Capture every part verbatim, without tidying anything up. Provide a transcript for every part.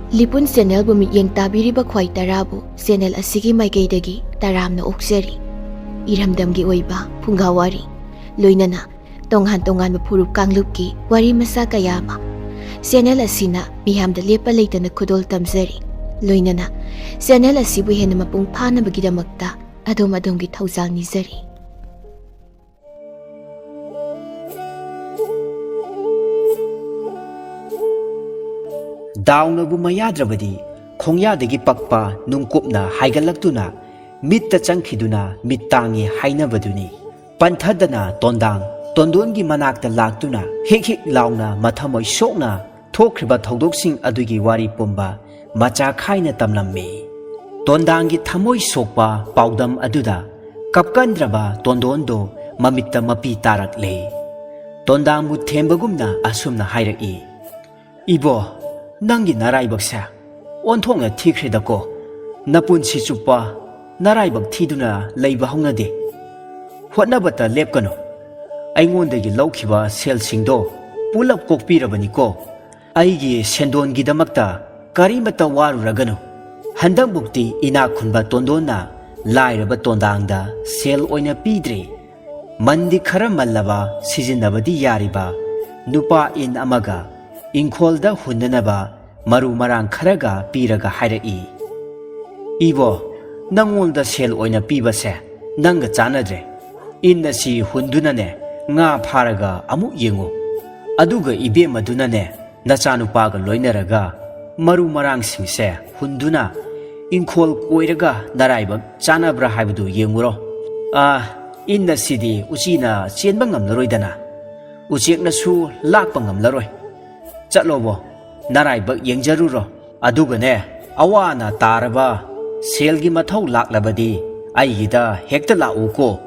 ꯂꯤꯄꯨꯟ ꯆꯦꯅꯦꯜꯕꯨ ꯃꯤꯠꯌꯦꯡ ꯇꯥꯕꯤꯔꯤꯕ ꯈ꯭ꯋꯥꯏ ꯇꯔꯥꯕꯨ ꯆꯦꯅꯦꯜ ꯑꯁꯤꯒꯤ ꯃꯥꯏꯀꯩꯗꯒꯤ ꯇꯔꯥꯝꯅ ꯑꯣꯛꯆꯔꯤ꯫ ꯏꯔꯝꯗꯝꯒꯤ ꯑꯣꯏꯕ ꯐꯨꯡꯒꯥ ꯋꯥꯔꯤ, ꯂꯣꯏꯅꯅ ꯇꯣꯉꯥꯟ ꯇꯣꯉꯥꯟꯕ ꯐꯨꯔꯨꯞ ꯀꯥꯡꯂꯨꯞꯀꯤ ꯋꯥꯔꯤ ꯃꯆꯥ ꯀꯌꯥ ꯑꯃ ꯆꯦꯅꯦꯜ ꯑꯁꯤꯅ ꯃꯤꯌꯥꯝꯗ ꯂꯦꯞꯄ ꯂꯩꯇꯅ ꯈꯨꯗꯣꯜ ꯇꯝꯖꯔꯤ꯫ ꯂꯣꯏꯅꯅ ꯆꯦꯅꯦꯜ ꯑꯁꯤꯕꯨ ꯍꯦꯟꯅ ꯃꯄꯨꯡ ꯐꯥꯅꯕꯒꯤꯗꯃꯛꯇ ꯑꯗꯣꯝ ꯑꯗꯣꯝꯒꯤ ꯊꯧꯖꯥꯜ ꯅꯤꯖꯔꯤ꯫ ꯗꯥꯎꯅꯕꯨ ꯃꯌꯥꯗ꯭ꯔꯕꯗꯤ ꯈꯣꯡꯌꯥꯗꯒꯤ ꯄꯛꯄ ꯅꯨꯡꯀꯨꯞꯅ ꯍꯥꯏꯒꯠꯂꯛꯇꯨꯅ ꯃꯤꯠꯇ ꯆꯪꯈꯤꯗꯨꯅ ꯃꯤꯠ ꯇꯥꯡꯉꯤ ꯍꯥꯏꯅꯕꯗꯨꯅꯤ꯫ ꯄꯟꯊꯗꯅ ꯇꯣꯟꯗꯥꯡ ꯇꯣꯟꯗꯣꯟꯒꯤ ꯃꯅꯥꯛꯇ ꯂꯥꯛꯇꯨꯅ ꯍꯤꯛ ꯍꯤꯛ ꯂꯥꯎꯅ ꯃꯊꯃꯣꯏ ꯁꯣꯛꯅ ꯊꯣꯛꯈ꯭ꯔꯤꯕ ꯊꯧꯗꯣꯛꯁꯤꯡ ꯑꯗꯨꯒꯤ ꯋꯥꯔꯤ ꯄꯨꯝꯕ ꯃꯆꯥ ꯈꯥꯏꯅ ꯇꯝꯂꯝꯃꯤ꯫ ꯇꯣꯟꯗꯥꯡꯒꯤ ꯊꯃꯣꯏ ꯁꯣꯛꯄ ꯄꯥꯎꯗꯝ ꯑꯗꯨꯗ ꯀꯞꯀꯟꯗ꯭ꯔꯕ ꯇꯣꯟꯗꯣꯟꯗꯣ ꯃꯃꯤꯠꯇ ꯃꯄꯤ ꯇꯥꯔꯛꯂꯦ꯫ ꯇꯣꯟꯗꯥꯡꯕꯨ ꯊꯦꯝꯕꯒꯨꯝꯅ ꯑꯁꯨꯝꯅ ꯍꯥꯏꯔꯛꯏ, "ꯏꯕꯣ, ꯅꯪꯒꯤ ꯅꯔꯥꯏꯕꯛꯁꯦ ꯑꯣꯟꯊꯣꯛꯅ ꯊꯤꯈ꯭ꯔꯦꯗꯀꯣ꯫ ꯅꯄꯨꯟꯁꯤ ꯆꯨꯞꯄ ꯅꯔꯥꯏꯕꯛ ꯊꯤꯗꯨꯅ ꯂꯩꯕ ꯍꯧꯅꯗꯦ꯫ ꯍꯣꯠꯅꯕꯇ ꯂꯦꯞꯀꯅꯨ꯫ ꯑꯩꯉꯣꯟꯗꯒꯤ ꯂꯧꯈꯤꯕ ꯁꯦꯜꯁꯤꯡꯗꯣ ꯄꯨꯂꯞ ꯀꯣꯛꯄꯤꯔꯕꯅꯤꯀꯣ꯫ ꯑꯩꯒꯤ ꯁꯦꯟꯗꯣꯟꯒꯤꯗꯃꯛꯇ ꯀꯔꯤꯃꯠꯇ ꯋꯥꯔꯨꯔꯒꯅꯨ꯫ ꯍꯟꯗꯛꯃꯨꯛꯇꯤ ꯏꯅꯥꯛ ꯈꯨꯟꯕ ꯇꯣꯟꯗꯣꯟꯅ ꯂꯥꯏꯔꯕ ꯇꯣꯟꯗꯥꯡꯗ ꯁꯦꯜ ꯑꯣꯏꯅ ꯄꯤꯗ꯭ꯔꯦ꯫ ꯃꯟꯗꯤ ꯈꯔ ꯃꯜꯂꯕ, ꯁꯤꯖꯤꯟꯅꯕꯗꯤ ꯌꯥꯔꯤꯕ ꯅꯨꯄꯥ ꯏꯟ ꯑꯃꯒ ꯏꯪꯈꯣꯜꯗ ꯍꯨꯟꯅꯅꯕ ꯃꯔꯨ ꯃꯔꯥꯡ ꯈꯔꯒ ꯄꯤꯔꯒ ꯍꯥꯏꯔꯛꯏ, "ꯏꯕꯣ, ꯅꯪꯉꯣꯟꯗ ꯁꯦꯜ ꯑꯣꯏꯅ ꯄꯤꯕꯁꯦ ꯅꯪꯒ ꯆꯥꯟꯅꯗ꯭ꯔꯦ꯫ ꯏꯟ ꯑꯁꯤ ꯍꯨꯟꯗꯨꯅꯅꯦ ꯉꯥ ꯐꯥꯔꯒ ꯑꯃꯨꯛ ꯌꯦꯡꯉꯨ꯫ ꯑꯗꯨꯒ ꯏꯕꯦꯝꯃꯗꯨꯅꯅꯦ ꯅꯆꯥꯅꯨꯄꯥꯒ ꯂꯣꯏꯅꯔꯒ ꯃꯔꯨ ꯃꯔꯥꯡꯁꯤꯡꯁꯦ ꯍꯨꯟꯗꯨꯅ ꯏꯪꯈꯣꯜ ꯀꯣꯏꯔꯒ ꯅꯔꯥꯏꯕꯛ ꯆꯥꯟꯅꯕ꯭ꯔꯥ ꯍꯥꯏꯕꯗꯨ ꯌꯦꯡꯉꯨꯔꯣ꯫ ꯑꯥ, ꯏꯟ ꯑꯁꯤꯗꯤ ꯎꯆꯤꯅ ꯆꯦꯟꯕ ꯉꯝꯂꯔꯣꯏꯗꯅ, ꯎꯆꯦꯛꯅꯁꯨ ꯂꯥꯛꯄ ꯉꯝꯂꯔꯣꯏ꯫ ꯆꯠꯂꯣꯕꯣ, ꯅꯔꯥꯏꯕꯛ ꯌꯦꯡꯖꯔꯨꯔꯣ꯫ ꯑꯗꯨꯒꯅꯦ, ꯑꯋꯥ ꯑꯅꯥ ꯇꯥꯔꯕ, ꯁꯦꯜꯒꯤ ꯃꯊꯧ ꯂꯥꯛꯂꯕꯗꯤ ꯑꯩꯒꯤꯗ ꯍꯦꯛꯇ ꯂꯥꯛꯎꯀꯣ꯫"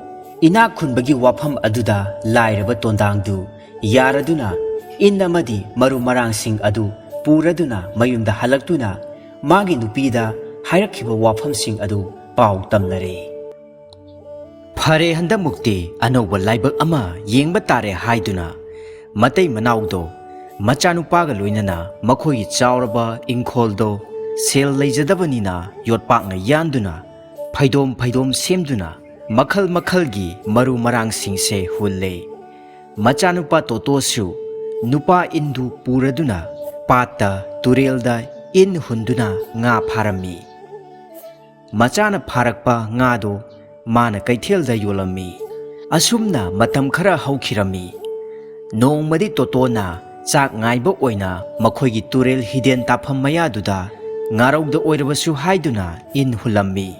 ꯏꯅꯥꯛ ꯈꯨꯟꯕꯒꯤ ꯋꯥꯐꯝ ꯑꯗꯨꯗ ꯂꯥꯏꯔꯕ ꯇꯣꯟꯗꯥꯡꯗꯨ ꯌꯥꯔꯗꯨꯅ ꯏꯟ ꯑꯃꯗꯤ ꯃꯔꯨ ꯃꯔꯥꯡꯁꯤꯡ ꯑꯗꯨ ꯄꯨꯔꯗꯨꯅ ꯃꯌꯨꯝꯗ ꯍꯜꯂꯛꯇꯨꯅ ꯃꯥꯒꯤ ꯅꯨꯄꯤꯗ ꯍꯥꯏꯔꯛꯈꯤꯕ ꯋꯥꯐꯝꯁꯤꯡ ꯑꯗꯨ ꯄꯥꯎ ꯇꯝꯅꯔꯦ꯫ ꯐꯔꯦ, ꯍꯟꯗꯛꯃꯨꯛꯇꯤ ꯑꯅꯧꯕ ꯂꯥꯏꯕꯛ ꯑꯃ ꯌꯦꯡꯕ ꯇꯥꯔꯦ ꯍꯥꯏꯗꯨꯅ ꯃꯇꯩ ꯃꯅꯥꯎꯗꯣ ꯃꯆꯥꯅꯨꯄꯥꯒ ꯂꯣꯏꯅꯅ ꯃꯈꯣꯏꯒꯤ ꯆꯥꯎꯔꯕ ꯏꯪꯈꯣꯜꯗꯣ ꯁꯦꯜ ꯂꯩꯖꯗꯕꯅꯤꯅ ꯌꯣꯠꯄꯥꯛꯅ ꯌꯥꯟꯗꯨꯅ, ꯐꯩꯗꯣꯝ ꯐꯩꯗꯣꯝ ꯁꯦꯝꯗꯨꯅ, ꯃꯈꯜ ꯃꯈꯜꯒꯤ ꯃꯔꯨ ꯃꯔꯥꯡꯁꯤꯡꯁꯦ ꯍꯨꯜꯂꯦ꯫ ꯃꯆꯥꯅꯨꯄꯥ ꯇꯣꯇꯣꯁꯨ ꯅꯨꯄꯥ ꯏꯟꯗꯨ ꯄꯨꯔꯗꯨꯅ ꯄꯥꯠꯇ, ꯇꯨꯔꯦꯜꯗ ꯏꯟ ꯍꯨꯟꯗꯨꯅ ꯉꯥ ꯐꯥꯔꯝꯃꯤ꯫ ꯃꯆꯥꯅ ꯐꯥꯔꯛꯄ ꯉꯥꯗꯣ ꯃꯥꯅ ꯀꯩꯊꯦꯜꯗ ꯌꯣꯜꯂꯝꯃꯤ꯫ ꯑꯁꯨꯝꯅ ꯃꯇꯝ ꯈꯔ ꯍꯧꯈꯤꯔꯝꯃꯤ꯫ ꯅꯣꯡꯃꯗꯤ ꯇꯣꯇꯣꯅ ꯆꯥꯛ ꯉꯥꯏꯕ ꯑꯣꯏꯅ ꯃꯈꯣꯏꯒꯤ ꯇꯨꯔꯦꯜ ꯍꯤꯗꯦꯟ ꯇꯥꯐꯝ ꯃꯌꯥꯗꯨꯗ ꯉꯥꯔꯧꯗ ꯑꯣꯏꯔꯕꯁꯨ ꯍꯥꯏꯗꯨꯅ ꯏꯟ ꯍꯨꯜꯂꯝꯃꯤ꯫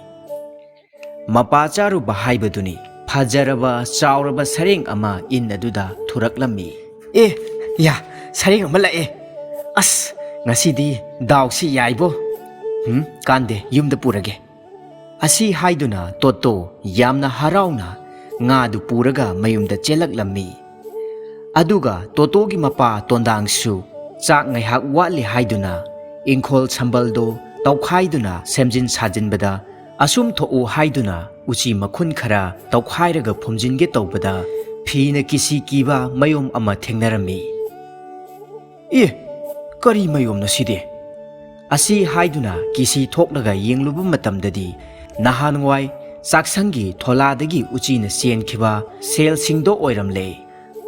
ꯃꯄꯥ ꯆꯥꯔꯨꯕ ꯍꯥꯏꯕꯗꯨꯅꯤ꯫ ꯐꯖꯔꯕ ꯆꯥꯎꯔꯕ ꯁꯔꯦꯡ ꯑꯃ ꯏꯟ ꯑꯗꯨꯗ ꯊꯨꯔꯛꯂꯝꯃꯤ꯫ "ꯑꯦ, ꯌꯥ, ꯁꯔꯦꯡ ꯑꯃ ꯂꯥꯛꯑꯦ꯫ ꯑꯁ, ꯉꯁꯤꯗꯤ ꯗꯥꯎꯁꯤ ꯌꯥꯏꯕꯣ꯫ ꯎꯝ, ꯀꯥꯟꯗꯦ, ꯌꯨꯝꯗ ꯄꯨꯔꯒꯦ"꯫ ꯑꯁꯤ ꯍꯥꯏꯗꯨꯅ ꯇꯣꯇꯣ ꯌꯥꯝꯅ ꯍꯔꯥꯎꯅ ꯉꯥꯗꯨ ꯄꯨꯔꯒ ꯃꯌꯨꯝꯗ ꯆꯦꯜꯂꯛꯂꯝꯃꯤ꯫ ꯑꯗꯨꯒ ꯇꯣꯇꯣꯒꯤ ꯃꯄꯥ ꯇꯣꯟꯗꯥꯡꯁꯨ ꯆꯥꯛ ꯉꯥꯏꯍꯥꯛ ꯋꯥꯠꯂꯤ ꯍꯥꯏꯗꯨꯅ ꯏꯪꯈꯣꯜ ꯁꯝꯕꯜꯗꯣ ꯇꯧꯈꯥꯏꯗꯨꯅ ꯁꯦꯝꯖꯤꯟ ꯁꯥꯖꯤꯟꯕꯗ, ꯑꯁꯨꯝ ꯊꯣꯛꯎ ꯍꯥꯏꯗꯨꯅ ꯎꯆꯤ ꯃꯈꯨꯟ ꯈꯔ ꯇꯧꯈꯥꯏꯔꯒ ꯐꯨꯝꯖꯤꯟꯒꯦ ꯇꯧꯕꯗ, ꯐꯤꯅ ꯀꯤꯁꯤ ꯀꯤꯕ ꯃꯌꯣꯝ ꯑꯃ ꯊꯦꯡꯅꯔꯝꯃꯤ꯫ "ꯑꯦ, ꯀꯔꯤ ꯃꯌꯣꯝꯅꯣ ꯁꯤꯗꯤ?" ꯑꯁꯤ ꯍꯥꯏꯗꯨꯅ ꯀꯤꯁꯤ ꯊꯣꯛꯂꯒ ꯌꯦꯡꯂꯨꯕ ꯃꯇꯝꯗꯗꯤ, ꯅꯍꯥꯟꯋꯥꯏ ꯆꯥꯛꯁꯪꯒꯤ ꯊꯣꯂꯥꯗꯒꯤ ꯎꯆꯤꯅ ꯆꯦꯟꯈꯤꯕ ꯁꯦꯜꯁꯤꯡꯗꯣ ꯑꯣꯏꯔꯝꯂꯦ꯫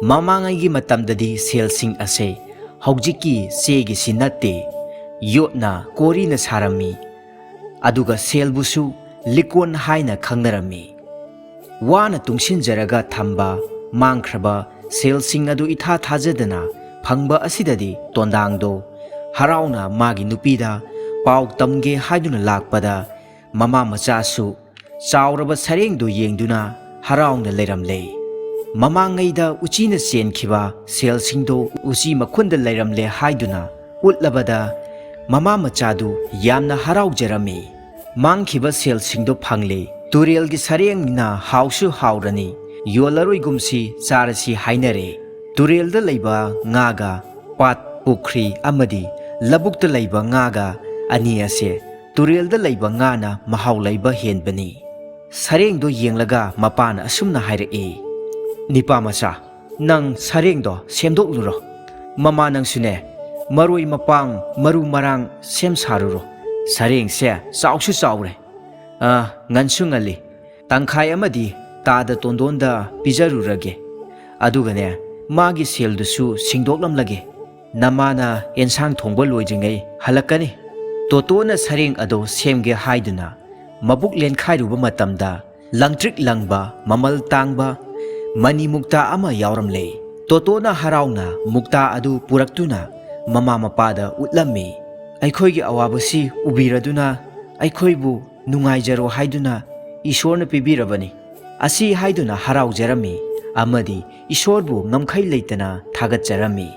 ꯃꯃꯥꯡꯉꯩꯒꯤ ꯃꯇꯝꯗꯗꯤ ꯁꯦꯜꯁꯤꯡ ꯑꯁꯦ ꯍꯧꯖꯤꯛꯀꯤ ꯆꯦꯒꯤꯁꯤ ꯅꯠꯇꯦ, ꯌꯣꯠꯅ ꯀꯣꯔꯤꯅ ꯁꯥꯔꯝꯃꯤ꯫ ꯑꯗꯨꯒ ꯁꯦꯜꯕꯨꯁꯨ ꯂꯤꯛꯀꯣꯟ ꯍꯥꯏꯅ ꯈꯪꯅꯔꯝꯃꯤ꯫ ꯋꯥꯅ ꯇꯨꯡꯁꯤꯟꯖꯔꯒ ꯊꯝꯕ ꯃꯥꯡꯈ꯭ꯔꯕ ꯁꯦꯜꯁꯤꯡ ꯑꯗꯨ ꯏꯊꯥ ꯊꯥꯖꯗꯅ ꯐꯪꯕ ꯑꯁꯤꯗꯗꯤ ꯇꯣꯟꯗꯥꯡꯗꯣ ꯍꯔꯥꯎꯅ ꯃꯥꯒꯤ ꯅꯨꯄꯤꯗ ꯄꯥꯎ ꯇꯝꯒꯦ ꯍꯥꯏꯗꯨꯅ ꯂꯥꯛꯄꯗ, ꯃꯃꯥ ꯃꯆꯥꯁꯨ ꯆꯥꯎꯔꯕ ꯁꯔꯦꯡꯗꯨ ꯌꯦꯡꯗꯨꯅ ꯍꯔꯥꯎꯅ ꯂꯩꯔꯝꯂꯦ꯫ ꯃꯃꯥꯡꯉꯩꯗ ꯎꯆꯤꯅ ꯆꯦꯟꯈꯤꯕ ꯁꯦꯜꯁꯤꯡꯗꯨ ꯎꯆꯤ ꯃꯈꯨꯟꯗ ꯂꯩꯔꯝꯂꯦ ꯍꯥꯏꯗꯨꯅ ꯎꯠꯂꯕꯗ, ꯃꯃꯥ ꯃꯆꯥꯗꯨ ꯌꯥꯝꯅ ꯍꯔꯥꯎꯖꯔꯝꯃꯤ꯫ "ꯃꯥꯡꯈꯤꯕ ꯁꯦꯜꯁꯤꯡꯗꯨ ꯐꯪꯂꯦ꯫ ꯇꯨꯔꯦꯜꯒꯤ ꯁꯔꯦꯡꯅ ꯍꯥꯎꯁꯨ ꯍꯥꯎꯔꯅꯤ, ꯌꯣꯜꯂꯔꯣꯏꯒꯨꯝꯁꯤ, ꯆꯥꯔꯁꯤ" ꯍꯥꯏꯅꯔꯦ꯫ ꯇꯨꯔꯦꯜꯗ ꯂꯩꯕ ꯉꯥꯒ ꯄꯥꯠ, ꯄꯨꯈ꯭ꯔꯤ ꯑꯃꯗꯤ ꯂꯧꯕꯨꯛꯇ ꯂꯩꯕ ꯉꯥꯒ ꯑꯅꯤ ꯑꯁꯦ ꯇꯨꯔꯦꯜꯗ ꯂꯩꯕ ꯉꯥꯅ ꯃꯍꯥꯎ ꯂꯩꯕ ꯍꯦꯟꯕꯅꯤ꯫ ꯁꯔꯦꯡꯗꯣ ꯌꯦꯡꯂꯒ ꯃꯄꯥꯅ ꯑꯁꯨꯝꯅ ꯍꯥꯏꯔꯛꯏ, "ꯅꯤꯄꯥ ꯃꯆꯥ, ꯅꯪ ꯁꯔꯦꯡꯗꯣ ꯁꯦꯝꯗꯣꯛꯂꯨꯔꯣ꯫ "ꯃꯃꯥ, ꯅꯪꯁꯨꯅꯦ, ꯃꯔꯣꯏ ꯃꯄꯥꯡ ꯃꯔꯨ ꯃꯔꯥꯡ ꯁꯦꯝ ꯁꯥꯔꯨꯔꯣ꯫ ꯁꯔꯦꯡꯁꯦ ꯆꯥꯎꯁꯨ ꯆꯥꯎꯔꯦ꯫ ꯑ, ꯉꯟꯁꯨ ꯉꯜꯂꯤ꯫ ꯇꯪꯈꯥꯏ ꯑꯃꯗꯤ ꯇꯥꯗ ꯇꯣꯟꯗꯣꯟꯗ ꯄꯤꯖꯔꯨꯔꯒꯦ꯫ ꯑꯗꯨꯒꯅꯦ, ꯃꯥꯒꯤ ꯁꯦꯜꯗꯨꯁꯨ ꯁꯤꯡꯗꯣꯛꯂꯝꯂꯒꯦ꯫ ꯅꯃꯥꯅ ꯑꯦꯟꯁꯥꯡ ꯊꯣꯡꯕ ꯂꯣꯏꯗ꯭ꯔꯤꯉꯩ ꯍꯜꯂꯛꯀꯅꯤ꯫" ꯇꯣꯇꯣꯅ ꯁꯔꯦꯡ ꯑꯗꯣ ꯁꯦꯝꯒꯦ ꯍꯥꯏꯗꯨꯅ ꯃꯕꯨꯛ ꯂꯦꯟꯈꯥꯏꯔꯨꯕ ꯃꯇꯝꯗ, ꯂꯪꯇ꯭ꯔꯤꯛ ꯂꯪꯕ, ꯃꯃꯜ ꯇꯥꯡꯕ ꯃꯅꯤ ꯃꯨꯛꯇꯥ ꯑꯃ ꯌꯥꯎꯔꯝꯂꯦ꯫ ꯇꯣꯇꯣꯅ ꯍꯔꯥꯎꯅ ꯃꯨꯛꯇꯥ ꯑꯗꯨ ꯄꯨꯔꯛꯇꯨꯅ ꯃꯃꯥ ꯃꯄꯥꯗ ꯎꯠꯂꯝꯃꯤ꯫ "ꯑꯩꯈꯣꯏꯒꯤ ꯑꯋꯥꯕꯁꯤ ꯎꯕꯤꯔꯗꯨꯅ ꯑꯩꯈꯣꯏꯕꯨ ꯅꯨꯡꯉꯥꯏꯖꯔꯣ ꯍꯥꯏꯗꯨꯅ ꯏꯁꯣꯔꯅ ꯄꯤꯕꯤꯔꯕꯅꯤ꯫ ꯑꯁꯤ ꯍꯥꯏꯗꯨꯅ ꯍꯔꯥꯎꯖꯔꯝꯃꯤ ꯑꯃꯗꯤ ꯏꯁꯣꯔꯕꯨ ꯉꯝꯈꯩ ꯂꯩꯇꯅ ꯊꯥꯒꯠꯆꯔꯝꯃꯤ꯫"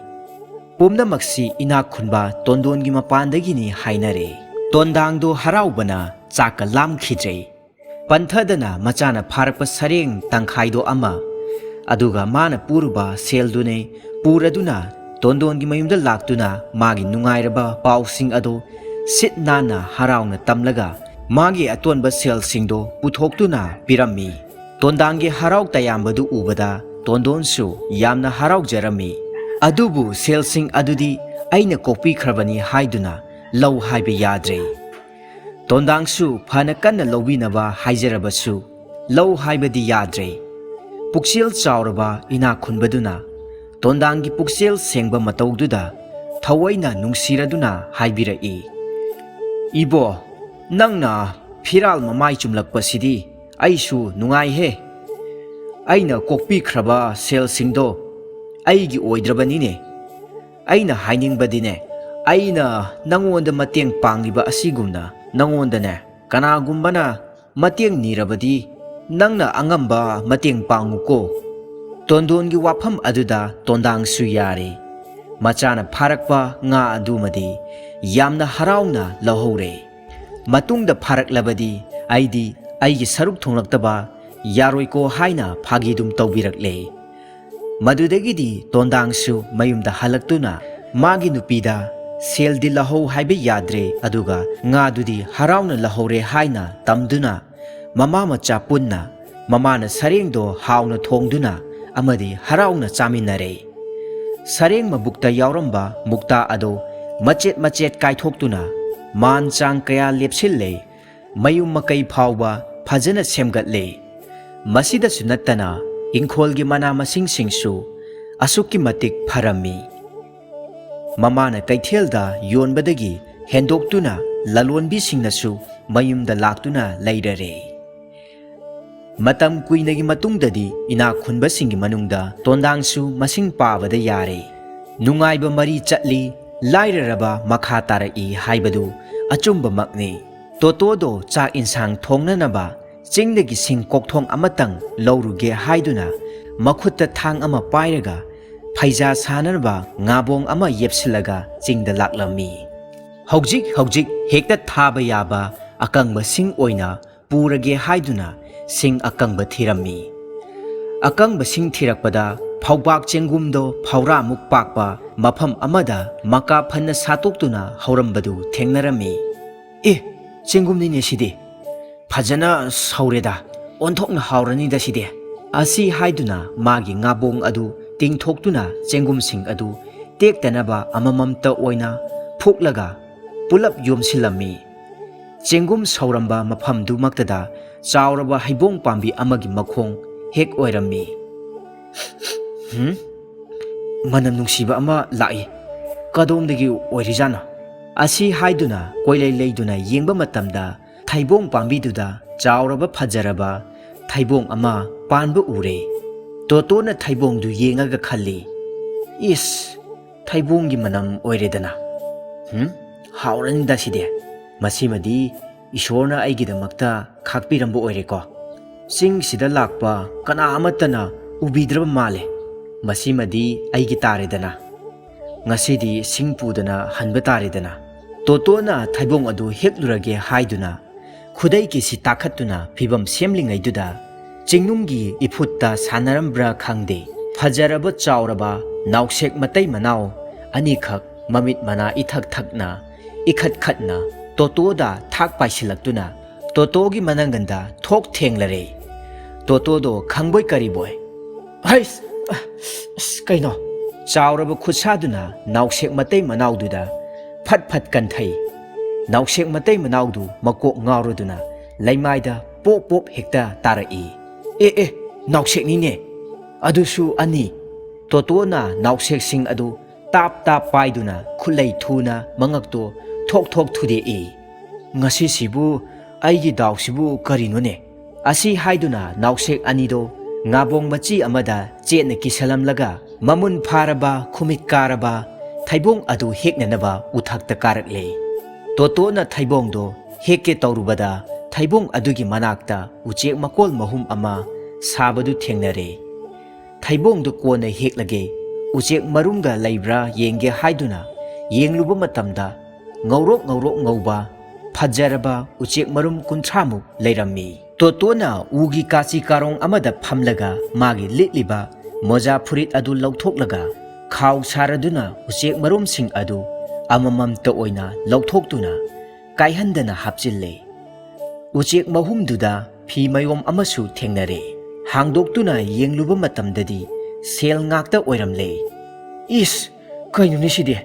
ꯄꯨꯝꯅꯃꯛꯁꯤ ꯏꯅꯥꯛ ꯈꯨꯟꯕ ꯇꯣꯟꯗꯣꯟꯒꯤ ꯃꯄꯥꯟꯗꯒꯤꯅꯤ ꯍꯥꯏꯅꯔꯦ꯫ ꯇꯣꯟꯗꯥꯡꯗꯣ ꯍꯔꯥꯎꯕꯅ ꯆꯥꯛꯀ ꯂꯥꯝꯈꯤꯗ꯭ꯔꯦ꯫ ꯄꯟꯊꯗꯅ ꯃꯆꯥꯅ ꯐꯥꯔꯛꯄ ꯁꯔꯦꯡ ꯇꯪꯈꯥꯏꯗꯣ ꯑꯃ, ꯑꯗꯨꯒ ꯃꯥꯅ ꯄꯨꯔꯨꯕ ꯁꯦꯜꯗꯨꯅꯦ ꯄꯨꯔꯗꯨꯅ ꯇꯣꯟꯗꯣꯟꯒꯤ ꯃꯌꯨꯝꯗ ꯂꯥꯛꯇꯨꯅ ꯃꯥꯒꯤ ꯅꯨꯡꯉꯥꯏꯔꯕ ꯄꯥꯎꯁꯤꯡ ꯑꯗꯨ ꯁꯤꯠ ꯅꯥꯟꯅ ꯍꯔꯥꯎꯅ ꯇꯝꯂꯒ ꯃꯥꯒꯤ ꯑꯇꯣꯟꯕ ꯁꯦꯜꯁꯤꯡꯗꯣ ꯄꯨꯊꯣꯛꯇꯨꯅ ꯄꯤꯔꯝꯃꯤ꯫ ꯇꯣꯟꯗꯥꯡꯒꯤ ꯍꯔꯥꯎ ꯇꯌꯥꯝꯕꯗꯨ ꯎꯕꯗ ꯇꯣꯟꯗꯣꯟꯁꯨ ꯌꯥꯝꯅ ꯍꯔꯥꯎꯖꯔꯝꯃꯤ꯫ ꯑꯗꯨꯕꯨ ꯁꯦꯜꯁꯤꯡ ꯑꯗꯨꯗꯤ ꯑꯩꯅ ꯀꯣꯛꯄꯤꯈ꯭ꯔꯕꯅꯤ ꯍꯥꯏꯗꯨꯅ ꯂꯧ ꯍꯥꯏꯕ ꯌꯥꯗ꯭ꯔꯦ꯫ ꯇꯣꯟꯗꯥꯡꯁꯨ ꯐꯅ ꯀꯟꯅ ꯂꯧꯕꯤꯅꯕ ꯍꯥꯏꯖꯔꯕꯁꯨ ꯂꯧ ꯍꯥꯏꯕꯗꯤ ꯌꯥꯗ꯭ꯔꯦ꯫ ꯄꯨꯛꯆꯦꯜ ꯆꯥꯎꯔꯕ ꯏꯅꯥꯛ ꯈꯨꯟꯕꯗꯨꯅ ꯇꯣꯟꯗꯥꯡꯒꯤ ꯄꯨꯛꯆꯦꯜ ꯁꯦꯡꯕ ꯃꯇꯧꯗꯨꯗ ꯊꯑꯣꯏꯅ ꯅꯨꯡꯁꯤꯔꯗꯨꯅ ꯍꯥꯏꯕꯤꯔꯛꯏ, "ꯏꯕꯣ, ꯅꯪꯅ ꯐꯤꯔꯥꯜ ꯃꯃꯥꯏ ꯆꯨꯝꯂꯛꯄꯁꯤꯗꯤ ꯑꯩꯁꯨ ꯅꯨꯡꯉꯥꯏꯍꯦ꯫ ꯑꯩꯅ ꯀꯣꯛꯄꯤꯈ꯭ꯔꯕ ꯁꯦꯜꯁꯤꯡꯗꯣ ꯑꯩꯒꯤ ꯑꯣꯏꯗ꯭ꯔꯕꯅꯤꯅꯦ꯫ ꯑꯩꯅ ꯍꯥꯏꯅꯤꯡꯕꯗꯤꯅꯦ, ꯑꯩꯅ ꯅꯪꯉꯣꯟꯗ ꯃꯇꯦꯡ ꯄꯥꯡꯂꯤꯕ ꯑꯁꯤꯒꯨꯝꯅ ꯅꯪꯉꯣꯟꯗꯅꯦ ꯀꯅꯥꯒꯨꯝꯕꯅ ꯃꯇꯦꯡ ꯅꯤꯔꯕꯗꯤ ꯅꯪꯅ ꯑꯉꯝꯕ ꯃꯇꯦꯡ ꯄꯥꯡꯉꯨꯀꯣ꯫" ꯇꯣꯟꯗꯣꯟꯒꯤ ꯋꯥꯐꯝ ꯑꯗꯨꯗ ꯇꯣꯟꯗꯥꯡꯁꯨ ꯌꯥꯔꯦ꯫ ꯃꯆꯥꯅ ꯐꯥꯔꯛꯄ ꯉꯥ ꯑꯗꯨꯃꯗꯤ ꯌꯥꯝꯅ ꯍꯔꯥꯎꯅ ꯂꯧꯍꯧꯔꯦ꯫ "ꯃꯇꯨꯡꯗ ꯐꯥꯔꯛꯂꯕꯗꯤ ꯑꯩꯗꯤ ꯑꯩꯒꯤ ꯁꯔꯨꯛ ꯊꯨꯡꯂꯛꯇꯕ ꯌꯥꯔꯣꯏꯀꯣ" ꯍꯥꯏꯅ ꯐꯥꯒꯤꯗꯨꯝ ꯇꯧꯕꯤꯔꯛꯂꯦ꯫ ꯃꯗꯨꯗꯒꯤꯗꯤ ꯇꯣꯟꯗꯥꯡꯁꯨ ꯃꯌꯨꯝꯗ ꯍꯜꯂꯛꯇꯨꯅ ꯃꯥꯒꯤ ꯅꯨꯄꯤꯗ ꯁꯦꯜꯗꯤ ꯂꯧꯍꯧ ꯍꯥꯏꯕ ꯌꯥꯗ꯭ꯔꯦ, ꯑꯗꯨꯒ ꯉꯥꯗꯨꯗꯤ ꯍꯔꯥꯎꯅ ꯂꯧꯍꯧꯔꯦ ꯍꯥꯏꯅ ꯇꯝꯗꯨꯅ ꯃꯃꯥ ꯃꯆꯥ ꯄꯨꯟꯅ ꯃꯃꯥꯅ ꯁꯔꯦꯡꯗꯣ ꯍꯥꯎꯅ ꯊꯣꯡꯗꯨꯅ ꯑꯃꯗꯤ ꯍꯔꯥꯎꯅ ꯆꯥꯃꯤꯟꯅꯔꯦ꯫ ꯁꯔꯦꯡ ꯃꯕꯨꯛꯇ ꯌꯥꯎꯔꯝꯕ ꯃꯨꯛꯇꯥ ꯑꯗꯨ ꯃꯆꯦꯠ ꯃꯆꯦꯠ ꯀꯥꯏꯊꯣꯛꯇꯨꯅ ꯃꯥꯟ ꯆꯥꯡ ꯀꯌꯥ ꯂꯦꯞꯁꯤꯜꯂꯦ꯫ ꯃꯌꯨꯝ ꯃꯀꯩ ꯐꯥꯎꯕ ꯐꯖꯅ ꯁꯦꯝꯒꯠꯂꯦ꯫ ꯃꯁꯤꯗꯁꯨ ꯅꯠꯇꯅ ꯏꯪꯈꯣꯜꯒꯤ ꯃꯅꯥ ꯃꯁꯤꯡꯁꯤꯡꯁꯨ ꯑꯁꯨꯛꯀꯤ ꯃꯇꯤꯛ ꯐꯔꯝꯃꯤ꯫ ꯃꯃꯥꯅ ꯀꯩꯊꯦꯜꯗ ꯌꯣꯟꯕꯗꯒꯤ ꯍꯦꯟꯗꯣꯛꯇꯨꯅ ꯂꯂꯣꯟꯕꯤꯁꯤꯡꯅꯁꯨ ꯃꯌꯨꯝꯗ ꯂꯥꯛꯇꯨꯅ ꯂꯩꯔꯔꯦ꯫ ꯃꯇꯝ ꯀꯨꯏꯅꯒꯤ ꯃꯇꯨꯡꯗꯗꯤ ꯏꯅꯥꯛ ꯈꯨꯟꯕꯁꯤꯡꯒꯤ ꯃꯅꯨꯡꯗ ꯇꯣꯟꯗꯥꯡꯁꯨ ꯃꯁꯤꯡ ꯄꯥꯕꯗ ꯌꯥꯔꯦ꯫ ꯅꯨꯡꯉꯥꯏꯕ ꯃꯔꯤ ꯆꯠꯂꯤ, ꯂꯥꯏꯔꯔꯕ ꯃꯈꯥ ꯇꯥꯔꯛꯏ ꯍꯥꯏꯕꯗꯨ ꯑꯆꯨꯝꯕꯃꯛꯅꯤ꯫ ꯇꯣꯇꯣꯗꯣ ꯆꯥꯛ ꯏꯟꯁꯥꯡ ꯊꯣꯡꯅꯅꯕ ꯆꯤꯡꯗꯒꯤ ꯁꯤꯡ ꯀꯣꯛꯊꯣꯡ ꯑꯃꯇꯪ ꯂꯧꯔꯨꯒꯦ ꯍꯥꯏꯗꯨꯅ ꯃꯈꯨꯠꯇ ꯊꯥꯡ ꯑꯃ ꯄꯥꯏꯔꯒ ꯐꯩꯖꯥ ꯁꯥꯅꯅꯕ ꯉꯥꯕꯣꯡ ꯑꯃ ꯌꯦꯞꯁꯤꯜꯂꯒ ꯆꯤꯡꯗ ꯂꯥꯛꯂꯝꯃꯤ꯫ ꯍꯧꯖꯤꯛ ꯍꯧꯖꯤꯛ ꯍꯦꯛꯇ ꯊꯥꯕ ꯌꯥꯕ ꯑꯀꯪꯕ ꯁꯤꯡ ꯑꯣꯏꯅ ꯄꯨꯔꯒꯦ ꯍꯥꯏꯗꯨꯅ ꯁꯤꯡ ꯑꯀꯪꯕ ꯊꯤꯔꯝꯃꯤ꯫ ꯑꯀꯪꯕ ꯁꯤꯡ ꯊꯤꯔꯛꯄꯗ ꯐꯧꯕꯥꯛ ꯆꯦꯡꯒꯨꯝꯗꯣ ꯐꯧꯔꯥꯃꯨꯛ ꯄꯥꯛꯄ ꯃꯐꯝ ꯑꯃꯗ ꯃꯀꯥ ꯐꯟꯅ ꯁꯥꯠꯇꯣꯛꯇꯨꯅ ꯍꯧꯔꯝꯕꯗꯨ ꯊꯦꯡꯅꯔꯝꯃꯤ꯫ "ꯑꯦ, ꯆꯦꯡꯒꯨꯝꯅꯤꯅꯦ ꯁꯤꯗꯤ! ꯐꯖꯅ ꯁꯧꯔꯦꯗ, ꯑꯣꯟꯊꯣꯛꯅ ꯍꯥꯎꯔꯅꯤꯗ ꯁꯤꯗꯤ!" ꯑꯁꯤ ꯍꯥꯏꯗꯨꯅ ꯃꯥꯒꯤ ꯉꯥꯕꯣꯡ ꯑꯗꯨ ꯇꯤꯡꯊꯣꯛꯇꯨꯅ ꯆꯦꯡꯒꯨꯝꯁꯤꯡ ꯑꯗꯨ ꯇꯦꯛꯇꯅꯕ ꯑꯃꯃꯝꯇ ꯑꯣꯏꯅ ꯐꯨꯛꯂꯒ ꯄꯨꯂꯞ ꯌꯣꯝꯁꯤꯜꯂꯝꯃꯤ꯫ ꯆꯦꯡꯒꯨꯝ ꯁꯧꯔꯝꯕ ꯃꯐꯝꯗꯨꯃꯛꯇꯗ ꯆꯥꯎꯔꯕ ꯍꯩꯕꯣꯡ ꯄꯥꯝꯕꯤ ꯑꯃꯒꯤ ꯃꯈꯣꯡ ꯍꯦꯛ ꯑꯣꯏꯔꯝꯃꯤ꯫ "ꯍꯨꯝ? ꯃꯅꯝ ꯅꯨꯡꯁꯤꯕ ꯑꯃ ꯂꯥꯛꯏ꯫ ꯀꯗꯣꯝꯗꯒꯤ ꯑꯣꯏꯔꯤꯖꯥꯠꯅꯣ?" ꯑꯁꯤ ꯍꯥꯏꯗꯨꯅ ꯀꯣꯏꯂꯩ ꯂꯩꯗꯨꯅ ꯌꯦꯡꯕ ꯃꯇꯝꯗ ꯊꯩꯕꯣꯡ ꯄꯥꯝꯕꯤꯗꯨꯗ ꯆꯥꯎꯔꯕ ꯐꯖꯔꯕ ꯊꯩꯕꯣꯡ ꯑꯃ ꯄꯥꯟꯕ ꯎꯔꯦ꯫ ꯇꯣꯇꯣꯅ ꯊꯩꯕꯣꯡꯗꯨ ꯌꯦꯡꯉꯒ ꯈꯜꯂꯤ, "ꯏꯁ, ꯊꯩꯕꯣꯡꯒꯤ ꯃꯅꯝ ꯑꯣꯏꯔꯦꯗꯅ꯫ ꯍꯨꯝ? ꯍꯥꯎꯔꯅꯤꯗ ꯁꯤꯗꯤ꯫ ꯃꯁꯤꯃꯗꯤ ꯏꯁꯣꯔꯅ ꯑꯩꯒꯤꯗꯃꯛꯇ ꯈꯥꯛꯄꯤꯔꯝꯕ ꯑꯣꯏꯔꯦꯀꯣ꯫ ꯆꯤꯡꯁꯤꯗ ꯂꯥꯛꯄ ꯀꯅꯥ ꯑꯃꯠꯇꯅ ꯎꯕꯤꯗ꯭ꯔꯕ ꯃꯥꯜꯂꯦ꯫ ꯃꯁꯤꯃꯗꯤ ꯑꯩꯒꯤ ꯇꯥꯔꯦꯗꯅ꯫ ꯉꯁꯤꯗꯤ ꯁꯤꯡ ꯄꯨꯗꯅ ꯍꯟꯕ ꯇꯥꯔꯦꯗꯅ꯫" ꯇꯣꯇꯣꯅ ꯊꯩꯕꯣꯡ ꯑꯗꯨ ꯍꯦꯛꯂꯨꯔꯒꯦ ꯍꯥꯏꯗꯨꯅ ꯈꯨꯗꯩ ꯀꯤꯁꯤ ꯇꯥꯈꯠꯇꯨꯅ ꯐꯤꯕꯝ ꯁꯦꯝꯂꯤꯉꯩꯗꯨꯗ ꯆꯤꯡꯅꯨꯡꯒꯤ ꯏꯐꯨꯠꯇ ꯁꯥꯟꯅꯔꯝꯕ꯭ꯔꯥ ꯈꯪꯗꯦ, ꯐꯖꯔꯕ ꯆꯥꯎꯔꯕ ꯅꯥꯎꯁꯦꯛ ꯃꯇꯩ ꯃꯅꯥꯎ ꯑꯅꯤꯈꯛ ꯃꯃꯤꯠ ꯃꯅꯥ ꯏꯊꯛ ꯊꯛꯅ ꯏꯈꯠ ꯈꯠꯅ ꯇꯣꯇꯣꯗ ꯊꯥꯛ ꯄꯥꯏꯁꯤꯜꯂꯛꯇꯨꯅ ꯇꯣꯇꯣꯒꯤ ꯃꯅꯪꯒꯟꯗ ꯊꯣꯛ ꯊꯦꯡꯂꯔꯦ꯫ ꯇꯣꯇꯣꯗꯣ ꯈꯪꯕꯣꯏ ꯀꯔꯤꯕꯣꯏ, "ꯍꯩꯁ! ꯑꯁ, ꯀꯩꯅꯣ? ꯆꯥꯎꯔꯕ ꯈꯨꯠꯁꯥꯗꯨꯅ ꯅꯥꯎꯁꯦꯛ ꯃꯇꯩ ꯃꯅꯥꯎꯗꯨꯗ ꯐꯠ ꯐꯠ ꯀꯟꯊꯩ꯫ ꯅꯥꯎꯁꯦꯛ ꯃꯇꯩ ꯃꯅꯥꯎꯗꯨ ꯃꯀꯣꯛ ꯉꯥꯎꯔꯗꯨꯅ ꯂꯩꯃꯥꯏꯗ ꯄꯣꯞ ꯄꯣꯞ ꯍꯦꯛꯇ ꯇꯥꯔꯛꯏ꯫ "ꯑꯦ ꯑꯦ, ꯅꯥꯎꯁꯦꯛꯅꯤꯅꯦ! ꯑꯗꯨꯁꯨ ꯑꯅꯤ!" ꯇꯣꯇꯣꯅ ꯅꯥꯎꯁꯦꯛꯁꯤꯡ ꯑꯗꯨ ꯇꯥꯞ ꯇꯥꯞ ꯄꯥꯏꯗꯨꯅ ꯈꯨꯠꯂꯩ ꯊꯨꯅ ꯃꯉꯛꯇꯣ ꯊꯣꯛ ꯊꯣꯛ ꯊꯨꯗꯦꯛꯏ꯫ "ꯉꯁꯤꯁꯤꯕꯨ, ꯑꯩꯒꯤ ꯗꯥꯎꯁꯤꯕꯨ ꯀꯔꯤꯅꯣꯅꯦ?" ꯑꯁꯤ ꯍꯥꯏꯗꯨꯅ ꯅꯥꯎꯁꯦꯛ ꯑꯅꯤꯗꯣ ꯉꯥꯕꯣꯡ ꯃꯆꯤ ꯑꯃꯗ ꯆꯦꯠꯅ ꯀꯤꯁꯜꯂꯝꯂꯒ ꯃꯃꯨꯟ ꯐꯥꯔꯕ ꯈꯨꯃꯤꯠ ꯀꯥꯔꯕ ꯊꯩꯕꯣꯡ ꯑꯗꯨ ꯍꯦꯛꯅꯅꯕ ꯎꯊꯛꯇ ꯀꯥꯔꯛꯂꯦ꯫ ꯇꯣꯇꯣꯅ ꯊꯩꯕꯣꯡꯗꯣ ꯍꯦꯛꯀꯦ ꯇꯧꯔꯨꯕꯗ ꯊꯩꯕꯣꯡ ꯑꯗꯨꯒꯤ ꯃꯅꯥꯛꯇ ꯎꯆꯦꯛ ꯃꯀꯣꯜ ꯃꯍꯨꯝ ꯑꯃ ꯁꯥꯕꯗꯨ ꯊꯦꯡꯅꯔꯦ꯫ ꯊꯩꯕꯣꯡꯗꯨ ꯀꯣꯟꯅ ꯍꯦꯛꯂꯒꯦ, ꯎꯆꯦꯛ ꯃꯔꯨꯝꯒ ꯂꯩꯕ꯭ꯔꯥ ꯌꯦꯡꯒꯦ ꯍꯥꯏꯗꯨꯅ ꯌꯦꯡꯂꯨꯕ ꯃꯇꯝꯗ ꯉꯧꯔꯣꯛ ꯉꯧꯔꯣꯛ ꯉꯧꯕ ꯐꯖꯔꯕ ꯎꯆꯦꯛ ꯃꯔꯨꯝ ꯀꯨꯟꯊ꯭ꯔꯥꯃꯨꯛ ꯂꯩꯔꯝꯃꯤ꯫ ꯇꯣꯇꯣꯅ ꯎꯒꯤ ꯀꯥꯆꯤ ꯀꯥꯔꯣꯡ ꯑꯃꯗ ꯐꯝꯂꯒ ꯃꯥꯒꯤ ꯂꯤꯠꯂꯤꯕ ꯃꯣꯖꯥ ꯐꯨꯔꯤꯠ ꯑꯗꯨ ꯂꯧꯊꯣꯛꯂꯒ ꯈꯥꯎ ꯁꯥꯔꯗꯨꯅ ꯎꯆꯦꯛ ꯃꯔꯨꯝꯁꯤꯡ ꯑꯗꯨ ꯑꯃꯃꯝꯇ ꯑꯣꯏꯅ ꯂꯧꯊꯣꯛꯇꯨꯅ ꯀꯥꯏꯍꯟꯗꯅ ꯍꯥꯞꯆꯤꯜꯂꯦ꯫ ꯎꯆꯦꯛ ꯃꯍꯨꯝꯗꯨꯗ ꯐꯤ ꯃꯌꯣꯝ ꯑꯃꯁꯨ ꯊꯦꯡꯅꯔꯦ꯫ ꯍꯥꯡꯗꯣꯛꯇꯨꯅ ꯌꯦꯡꯂꯨꯕ ꯃꯇꯝꯗꯗꯤ ꯁꯦꯜ ꯉꯥꯛꯇ ꯑꯣꯏꯔꯝꯂꯦ꯫ "ꯏꯁ, ꯀꯩꯅꯣꯅꯦ ꯁꯤꯗꯤ?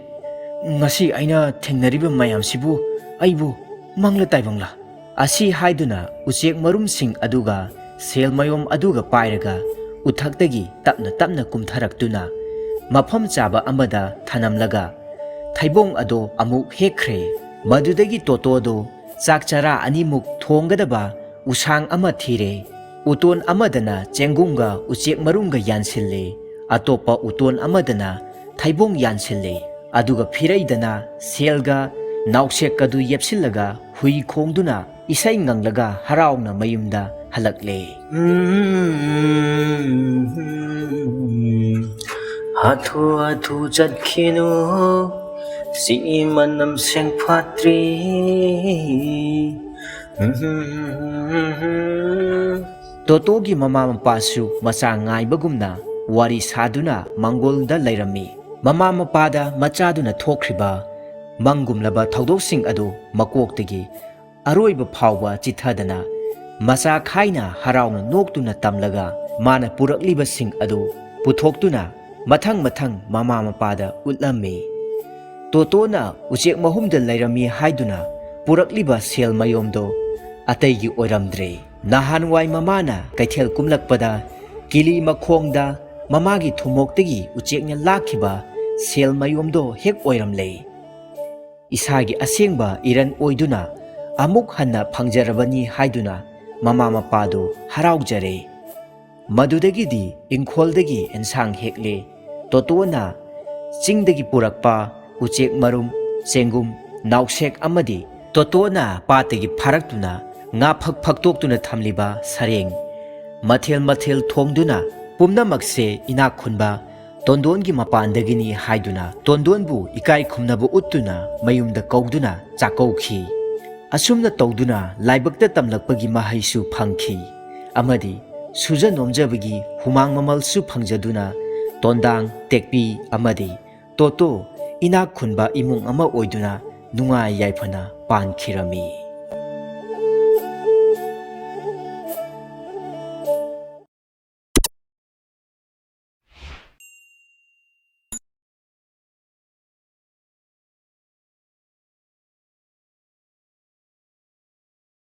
ꯉꯁꯤ ꯑꯩꯅ ꯊꯦꯡꯅꯔꯤꯕ ꯃꯌꯥꯝꯁꯤꯕꯨ ꯑꯩꯕꯨ ꯃꯪꯂ ꯇꯥꯏꯕꯪꯂ?" ꯑꯁꯤ ꯍꯥꯏꯗꯨꯅ ꯎꯆꯦꯛ ꯃꯔꯨꯝꯁꯤꯡ ꯑꯗꯨꯒ ꯁꯦꯜ ꯃꯌꯣꯝ ꯑꯗꯨꯒ ꯄꯥꯏꯔꯒ ꯎꯊꯛꯇꯒꯤ ꯇꯞꯅ ꯇꯞꯅ ꯀꯨꯝꯊꯔꯛꯇꯨꯅ ꯃꯐꯝ ꯆꯥꯕ ꯑꯃꯗ ꯊꯅꯝꯂꯒ ꯊꯩꯕꯣꯡ ꯑꯗꯣ ꯑꯃꯨꯛ ꯍꯦꯛꯈ꯭ꯔꯦ꯫ ꯃꯗꯨꯗꯒꯤ ꯇꯣꯇꯣꯗꯣ ꯆꯥꯛ ꯆꯔꯥ ꯑꯅꯤꯃꯨꯛ ꯊꯣꯡꯒꯗꯕ ꯎꯁꯥꯡ ꯑꯃ ꯊꯤꯔꯦ꯫ ꯎꯇꯣꯟ ꯑꯃꯗꯅ ꯆꯦꯡꯒꯨꯝꯒ ꯎꯆꯦꯛ ꯃꯔꯨꯝꯒ ꯌꯥꯟꯁꯤꯜꯂꯦ꯫ ꯑꯇꯣꯞꯄ ꯎꯇꯣꯟ ꯑꯃꯗꯅ ꯊꯩꯕꯣꯡ ꯌꯥꯟꯁꯤꯜꯂꯦ꯫ ꯑꯗꯨꯒ ꯐꯤꯔꯩꯗꯅ ꯁꯦꯜꯒ ꯅꯥꯎꯁꯦꯛꯀꯗꯨ ꯌꯦꯞꯁꯤꯜꯂꯒ ꯍꯨꯏ ꯈꯣꯡꯗꯨꯅ ꯏꯁꯩ ꯉꯪꯂꯒ ꯍꯔꯥꯎꯅ ꯃꯌꯨꯝꯗ ꯍꯜꯂꯛꯂꯦ꯫ ꯍꯥꯊꯨ ꯍꯥꯊꯨ ꯆꯠꯈꯤꯅꯨ, ꯁꯤ ꯃꯅꯝ ꯁꯦꯡ ꯐꯠꯇ꯭ꯔꯤ꯫ ꯇꯣꯇꯣꯒꯤ ꯃꯃꯥ ꯃꯄꯥꯁꯨ ꯃꯆꯥ ꯉꯥꯏꯕꯒꯨꯝꯅ ꯋꯥꯔꯤ ꯁꯥꯗꯨꯅ ꯃꯪꯒꯣꯜꯗ ꯂꯩꯔꯝꯃꯤ꯫ ꯃꯃꯥ ꯃꯄꯥꯗ ꯃꯆꯥꯗꯨꯅ ꯊꯣꯛꯈ꯭ꯔꯤꯕ ꯃꯪꯒꯨꯝꯂꯕ ꯊꯧꯗꯣꯛꯁꯤꯡ ꯑꯗꯨ ꯃꯀꯣꯛꯇꯒꯤ ꯑꯔꯣꯏꯕ ꯐꯥꯎꯕ ꯆꯤꯊꯗꯅ ꯃꯆꯥ ꯈꯥꯏꯅ ꯍꯔꯥꯎꯅ ꯅꯣꯛꯇꯨꯅ ꯇꯝꯂꯒ ꯃꯥꯅ ꯄꯨꯔꯛꯂꯤꯕꯁꯤꯡ ꯑꯗꯨ ꯄꯨꯊꯣꯛꯇꯨꯅ ꯃꯊꯪ ꯃꯊꯪ ꯃꯃꯥ ꯃꯄꯥꯗ ꯎꯠꯂꯝꯃꯤ꯫ ꯇꯣꯇꯣꯅ ꯎꯆꯦꯛ ꯃꯍꯨꯝꯗ ꯂꯩꯔꯝꯃꯤ ꯍꯥꯏꯗꯨꯅ ꯄꯨꯔꯛꯂꯤꯕ ꯁꯦꯜ ꯃꯌꯣꯝꯗꯣ ꯑꯇꯩꯒꯤ ꯑꯣꯏꯔꯝꯗ꯭ꯔꯦ꯫ ꯅꯍꯥꯟꯋꯥꯏ ꯃꯃꯥꯅ ꯀꯩꯊꯦꯜ ꯀꯨꯝꯂꯛꯄꯗ ꯀꯤꯂꯤ ꯃꯈꯣꯡꯗ ꯃꯃꯥꯒꯤ ꯊꯨꯝꯃꯣꯛꯇꯒꯤ ꯎꯆꯦꯛꯅ ꯂꯥꯛꯈꯤꯕ ꯁꯦꯜ ꯃꯌꯣꯝꯗꯣ ꯍꯦꯛ ꯑꯣꯏꯔꯝꯂꯦ꯫ ꯏꯁꯥꯒꯤ ꯑꯁꯦꯡꯕ ꯏꯔꯟ ꯑꯣꯏꯗꯨꯅ ꯑꯃꯨꯛ ꯍꯟꯅ ꯐꯪꯖꯔꯕꯅꯤ ꯍꯥꯏꯗꯨꯅ ꯃꯃꯥ ꯃꯄꯥꯗꯨ ꯍꯔꯥꯎꯖꯔꯦ꯫ ꯃꯗꯨꯗꯒꯤꯗꯤ ꯏꯪꯈꯣꯜꯗꯒꯤ ꯑꯦꯟꯁꯥꯡ ꯍꯦꯛꯂꯦ꯫ ꯇꯣꯇꯣꯅ ꯆꯤꯡꯗꯒꯤ ꯄꯨꯔꯛꯄ ꯎꯆꯦꯛ ꯃꯔꯨꯝ, ꯆꯦꯡꯒꯨꯝ, ꯅꯥꯎꯁꯦꯛ ꯑꯃꯗꯤ ꯇꯣꯇꯣꯅ ꯄꯥꯠꯇꯒꯤ ꯐꯥꯔꯛꯇꯨꯅ ꯉꯥ ꯐꯛ ꯐꯛꯇꯣꯛꯇꯨꯅ ꯊꯝꯂꯤꯕ ꯁꯔꯦꯡ, ꯃꯊꯦꯜ ꯃꯊꯦꯜ ꯊꯣꯡꯗꯨꯅ ꯄꯨꯝꯅꯃꯛꯁꯦ ꯏꯅꯥꯛ ꯈꯨꯟꯕ ꯇꯣꯟꯗꯣꯟꯒꯤ ꯃꯄꯥꯟꯗꯒꯤꯅꯤ ꯍꯥꯏꯗꯨꯅ ꯇꯣꯟꯗꯣꯟꯕꯨ ꯏꯀꯥꯏ ꯈꯨꯝꯅꯕ ꯎꯠꯇꯨꯅ ꯃꯌꯨꯝꯗ ꯀꯧꯗꯨꯅ ꯆꯥꯛꯀꯧꯈꯤ꯫ ꯑꯁꯨꯝꯅ ꯇꯧꯗꯨꯅ ꯂꯥꯏꯕꯛꯇ ꯇꯝꯂꯛꯄꯒꯤ ꯃꯍꯩꯁꯨ ꯐꯪꯈꯤ ꯑꯃꯗꯤ ꯁꯨꯖ ꯅꯣꯝꯖꯕꯒꯤ ꯍꯨꯃꯥꯡ ꯃꯃꯜꯁꯨ ꯐꯪꯖꯗꯨꯅ ꯇꯣꯟꯗꯥꯡ, ꯇꯦꯛꯄꯤ ꯑꯃꯗꯤ ꯇꯣꯇꯣ ꯏꯅꯥꯛ ꯈꯨꯟꯕ ꯏꯃꯨꯡ ꯑꯃ ꯑꯣꯏꯗꯨꯅ ꯅꯨꯡꯉꯥꯏ ꯌꯥꯏꯐꯅ ꯄꯥꯟꯈꯤꯔꯝꯃꯤ꯫